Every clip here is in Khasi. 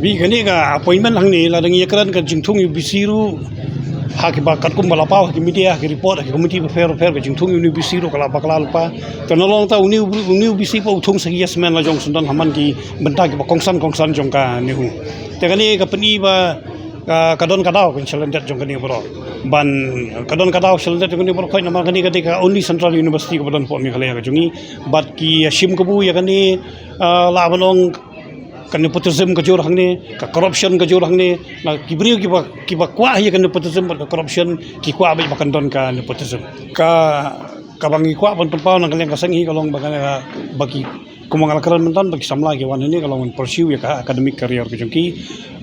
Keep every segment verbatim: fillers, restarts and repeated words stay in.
Bad kane ka appointment hangne la dang ïakren ka jingthung ïa u B C ruh, ha kiba katkum ba la paw ha ki media, ha ki report, ha ki committee bapher bapher, ka jingthung ïa u B C ruh ka la bakla lypa. Te na long ta une u, une u B C pat u thung sa ki yes men la jong syndon ha man ki bynta kiba kongsan kongsan jong ka NEHU. Te kane ka pyni ba ka, ka don ka daw ka jingshah lyndet jong kane baroh. Ban, ka don ka daw shah lyndet jong kane baroh, namar kane ka dei ka only central university kaba don hapoh Meghalaya ka jong ngi. Bad ki shim kabu ïa kane, ah, lah ban ong ka nepotism ka jur hangne, ka corruption ka jur hangne. Na ki briew kiba, kiba kwah ïa ka nepotism bad ka corruption, ki kwah beit ba kan don ka nepotism. Ka, kaba ngi kwah ban pynpaw na ka liang ka seng hi ka long ba ka, ba ki, kumba nga la kren mynta, ba ki samla ki wan hangne ka long ban pursue ïa ka academic career ka jong ki.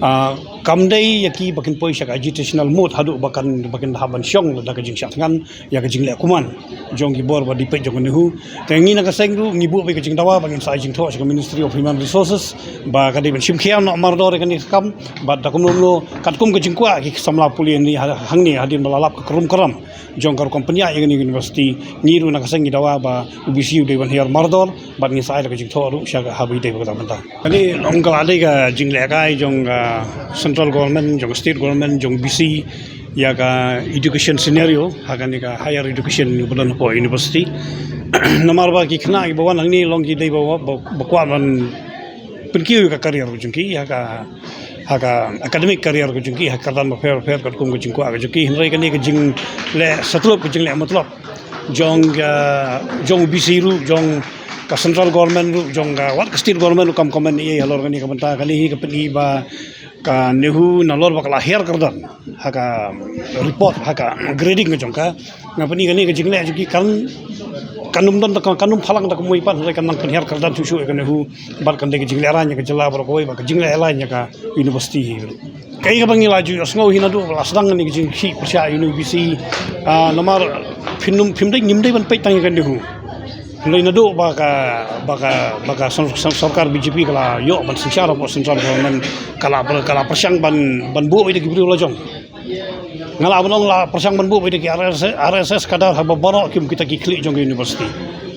Ah, kam dei ïa ki ba kin poi sha ka agitational mode haduh ba kan, ba kin hap ban shong lada ka jingshah thngan ïa ka jingleh kuman jong ki bor ba dei peit jong ka NEHU. Te ngi na ka seng ruh ngi buh beit ka jingdawa ba ngin sa ai jingthoh sha ka Ministry of Human Resources ba ka dei ban shim khia noh mardor ïa kane ka kam. Bad da kumno kumno katkum ka jingkwah ki samla pule hangne, hangne hadien ba la lap ka kurum kuram jong ka rukom pynïaid ïa kane ka university, ngi ruh na ka seng ngi dawa ba u B C u dei ban hiar mardor. Bad ngin sa ai da ka jingthoh ruh sha ka haba ïadei bad kata mynta. Kane long ka la dei ka jinglehkai jong ka central government, jong ka state government, jong B C ïa ka education scenario ha kane ka higher education ba don hapoh university. Namar ba ki khynnah kiba wan hangne long ki dei ba, ba, ba kwah ban pynkiew ïa ka career ka jong ki, ha ka, ha ka academic career ka jong ki, ha ka kyrdan bapher bapher katkum ka jingkwah ka jong ki. Hynrei kane ka jingleh satlop, ka jingleh matlop jong ka, jong u B C ruh, jong ka central government ruh, jong ka, wat ka state government ruh kam comment ei ei halor kane ka bynta. Kane hi ka pyni ba ka NEHU nalor ba ka la hiar kyrdan ha ka report, ha ka grading ka jong ka. Nga pyni kane ka jingleh jong ki kan, kan ym don da ka, kan ym phalang da kumwei pat, hynrei kan nang pynhiar kyrdan shuh shuh ïa ka NEHU. Bad kan dei ka jingleh rain ïa ka jylla baroh kawei, bad ka jingleh rain ïa ka university hi. Kaei kaba ngi la ju ïohsngew hi naduh ba la sdang kane ka jingkhih pyrshah ïa une u B C, ah, namar phim, phim dei, ngim dei ban peit tang ïa ka NEHU. Hynrei naduh ba ka, ba ka, ba ka sor-, sor-, sorkar B J P ka la ïoh ban synshar hapoh central government, ka la, ka la pyrshang ban, ban buh ïa ki briew la jong. Nga lah ban ong la pyrshang ban buh ïa ki R S S, R S S cadre haba baroh kim kita ki khlieh jong ka university.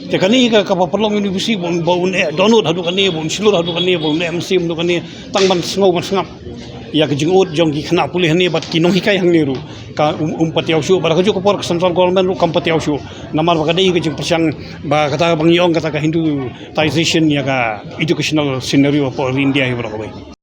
Te kane ka, kaba pynlong university ba un, ba un eh dohnud haduh kane, ba un shlur haduh kane, ba un eh mynsiem haduh kane, tang ban sngew ban sngap ïa ka jingud jong ki khynnah pule hangne bad ki nonghikai hangne ruh. Ka um, um patiaw shuh, bad ha kajuh ka por ka central government ruh kam patiaw shuh. Namar ba ka dei ka jingpyrshang ba kata ba ngi ong kata ka Hinduization ïa ka educational scenario hapoh ri India hi baroh kawei.